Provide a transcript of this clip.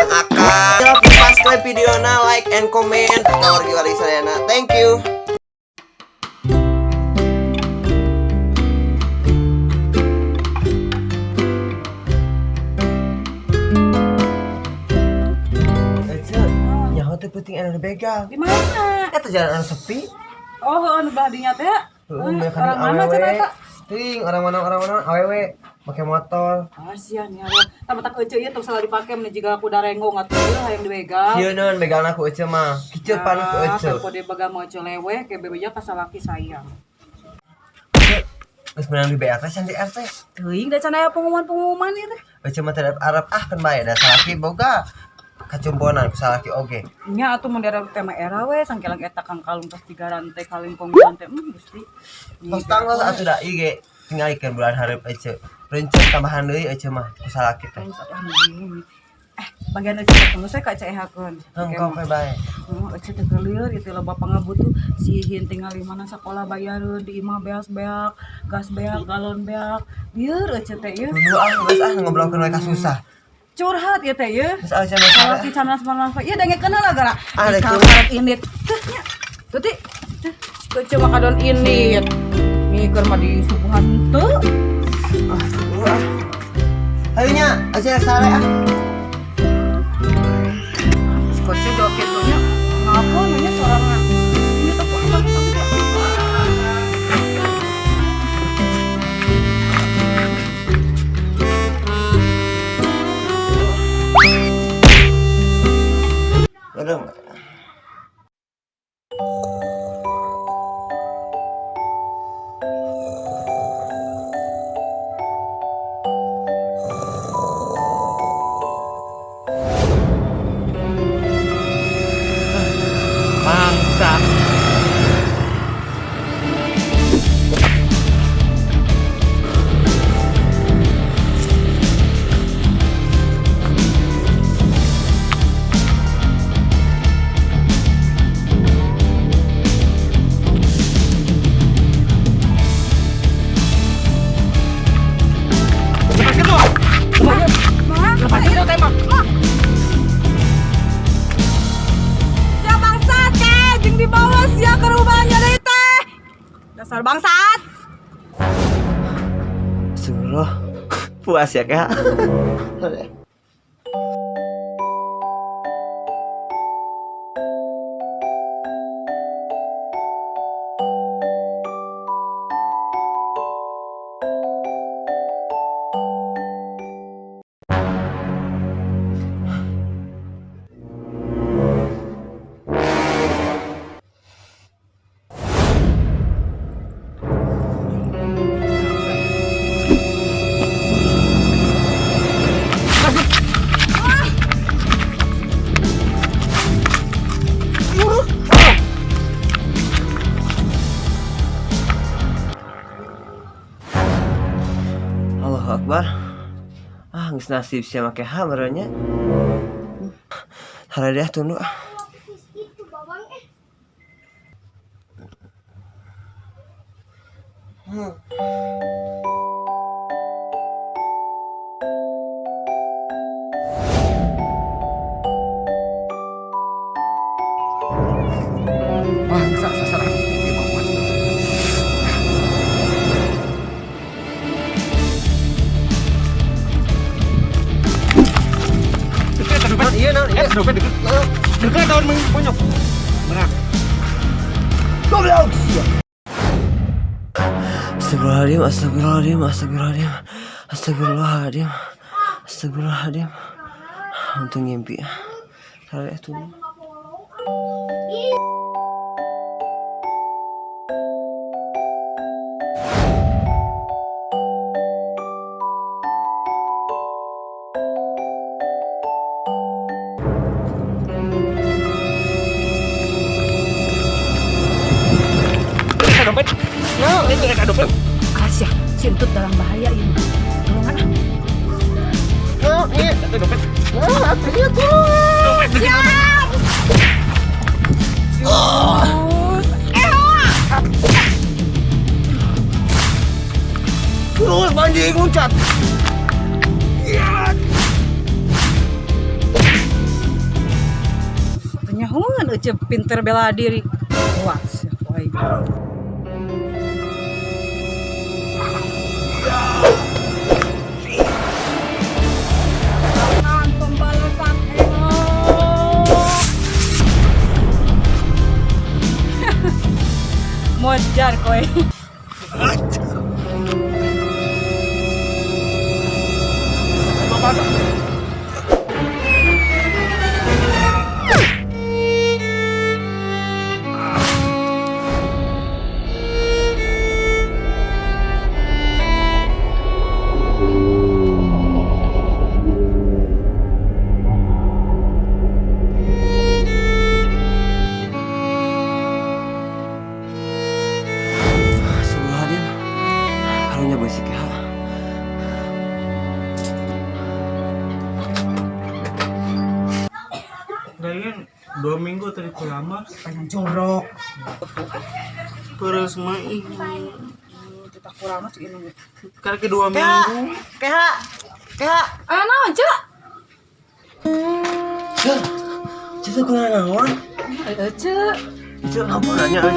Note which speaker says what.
Speaker 1: sareng akang. Jangan lupa subscribe videona, like and comment. Ka wargi-wargi sadayana. Thank you. Ece, nyaho teh peuting anu begal.
Speaker 2: Di mana?
Speaker 1: Eta jalan anu sepi.
Speaker 2: Oh, anu belah dinya teh.
Speaker 1: Heeh, banyak
Speaker 2: Orang mana
Speaker 1: awewe.
Speaker 2: cenah eta?
Speaker 1: Ting, orang mana awewe make motor.
Speaker 2: Ah, sia nih Allah. Tah matak ece ieu tong salah dipake mun jiga kuda renggong atuh ieu hayang dibegal.
Speaker 1: Sieun begalna ku ece mah. Kieu pan ku
Speaker 2: Ah,
Speaker 1: ece.
Speaker 2: tempo dibegal mau ece lewe ke bebeja ka salaki sayang.
Speaker 1: Geus meunang di BRT can di RT.
Speaker 2: Teuing da can aya pengumuman-pengumuman ieu teh.
Speaker 1: Ece mah teu arep ah kan bae da salaki boga kacumponan ku salaki oge.
Speaker 2: Nya atuh mun daerah teh mah era we sangkelang eta kang kalung tos tiga rantai kalingkong rantai Gusti.
Speaker 1: Tos tanggal atuh da ieu ge tingalikeun bulan hareup ece. Rencen tambahan deui ece mah ku salaki teh.
Speaker 2: Terus atuh anu bingung. Eh, bagian ece teh tunggu saya ka ece ehakeun.
Speaker 1: Hengkong we bae.
Speaker 2: Oh, ece teh geulieur ieu teh loba pangabutuh si Hin tingali mana sakola bayareun di imah beas beak, gas beak, galon beak. Lieur ece teh ieu.
Speaker 1: Dulu ah geus ah ngobrolkeun we ka susah.
Speaker 2: Curhat ieu teh ieu.
Speaker 1: Geus ah ece mah
Speaker 2: Salaki canas manas ieu dengekeun heula gara.
Speaker 1: Ah,
Speaker 2: Di
Speaker 1: dek
Speaker 2: kamar init. Teh nya. Tuti. Teh, ece mah kadon init. Mikir mah di suguhan teu.
Speaker 1: Ah, dulu ah. Hayu nya, ece sare ah.
Speaker 2: Kocok joget tuh nya. Ngapa nanya sorangan. Ini tuh kok apa tapi
Speaker 1: Aduh.
Speaker 3: Mangsa. Lepaskan tuh. Lepaskan tuh tembak.
Speaker 2: Ya bangsat teh, jeung dibawa sia ke rumahnya deui teh. Dasar bangsat.
Speaker 1: Astagfirullah. Puas ya, Kak? Allahu Akbar. Ah, geus nasib sia make ha merenya. Hareudeh tunduh ah.
Speaker 3: Wah, bisa sasaran. Ieu mah puas. Deket dompet.
Speaker 1: Iya naon iya.
Speaker 3: Dompet deket. Deket tahun monyok. Benar.
Speaker 1: Goblok. Astagfirullahaladzim, astagfirullahaladzim, astagfirullahaladzim, astagfirullahaladzim, astagfirullahaladzim. Untung ngimpi. Salah tuh.
Speaker 3: Eta dompet. No, itu eta dompet.
Speaker 2: Asyah, si Entut dalam bahaya ini. Tolongan ah.
Speaker 1: No, iya.
Speaker 3: Eta dompet.
Speaker 1: Ah, atuh tuh.
Speaker 3: Dompet deket.
Speaker 1: Terus anjing loncat.
Speaker 2: Ece pinter bela diri. Wah, siapa aing. Tangan pembalasan Eno. Mojar kowe.
Speaker 1: Astagfirullahaladzim. Karunya beusi keha.
Speaker 4: Kayaknya 2 minggu tadi lama.
Speaker 2: Pengen jorok.
Speaker 4: Terus mah ih.
Speaker 2: Kita kurang mah ini.
Speaker 4: Karena kedua minggu.
Speaker 1: Keha. Keha.
Speaker 2: Aya naon, Cek?
Speaker 1: Ceu. Ceu kunaon naon?
Speaker 2: Ece.
Speaker 1: Ceu hampurannya euy.